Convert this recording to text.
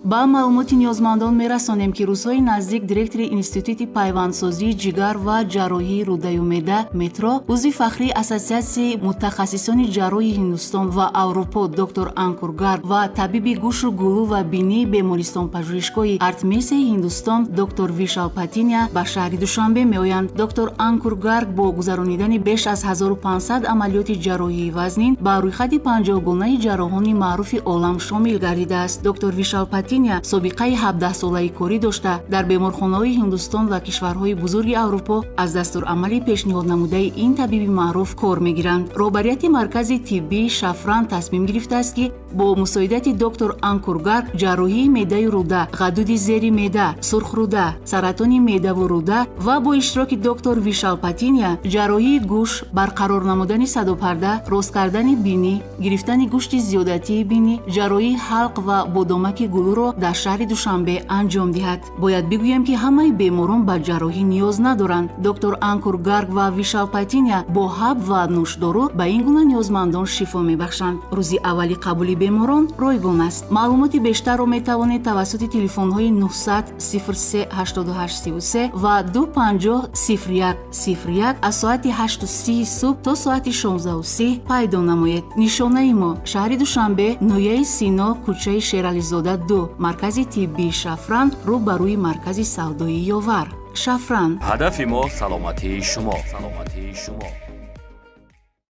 Ба маълумоти ниёзмандон мерасонем, ки рӯзҳои наздик директори Институти пайвандсозии ҷигар ва ҷарроҳии рӯдаю меъда «Метро», узви фахрии Ассотсиатсияи мутахассисони ҷарроҳи Ҳиндустон ва Аврупо доктор Анкур Гарг ва табиби гӯшу гулӯ ва бинии бемористон-пажӯҳишгоҳи Артмесияи Ҳиндустон доктор Вишал Патиния ба шаҳри Душанбе меоянд. Доктор Анкур Гарг бо гузаронидани беш аз 1500 амалиёти ҷарроҳии вазнин ба рӯйхати 50-гонаи ҷарроҳони маъруфи олам шомил гардидааст. Доктор Вишал Патиния собиқаи 17-солаи корӣ дошта, дар беморхонаҳои Ҳиндустон ва кишварҳои бузурги Аврупо аз дастурамали пешниҳоднамудаи ин табиби маъруф кор мегиранд. Роҳбарияти маркази тиббии «Шафран» тасмим гирифтааст, ки бо мусоидати доктор Анкур Гарг ҷарроҳии меъдаю рӯда, ғадуди зери меъда, сурхрӯда, саратони меъдаву рӯда ва бо иштироки доктор Вишал Патиния ҷарроҳии гӯш, барқарор намудани садопарда, рост кардани бинӣ, гирифтани гӯшти зиёдатии бинӣ, ҷарроҳии ҳалқ ва бодомаки гулӯро дар шаҳри Душанбе анҷом диҳад. Бояд бигӯем, ки ҳамаи беморон ба ҷарроҳӣ ниёз надоранд. Доктор Анкур Гарг ва Вишал Патиния бо ҳаб ва нӯшдору ба ин гуна ниёзмандон шифо мебахшанд. Рӯзи аввали қабули беморон ройгон аст. Маълумоти бештарро метавонед тавассути телефонҳои 900 03 88 33 ва 250 01 01 аз соати 8:30 субҳ то соати 16:30 пайдо намоед. Нишонаи мо: шаҳри Душанбе, ноҳияи Сино, кӯчаи Шерализода 2, маркази тиббии «Шафран», рӯ ба рӯи маркази савдои «Ёвар». «Шафран». Ҳадафи мо саломатии шумо, саломатии шумо.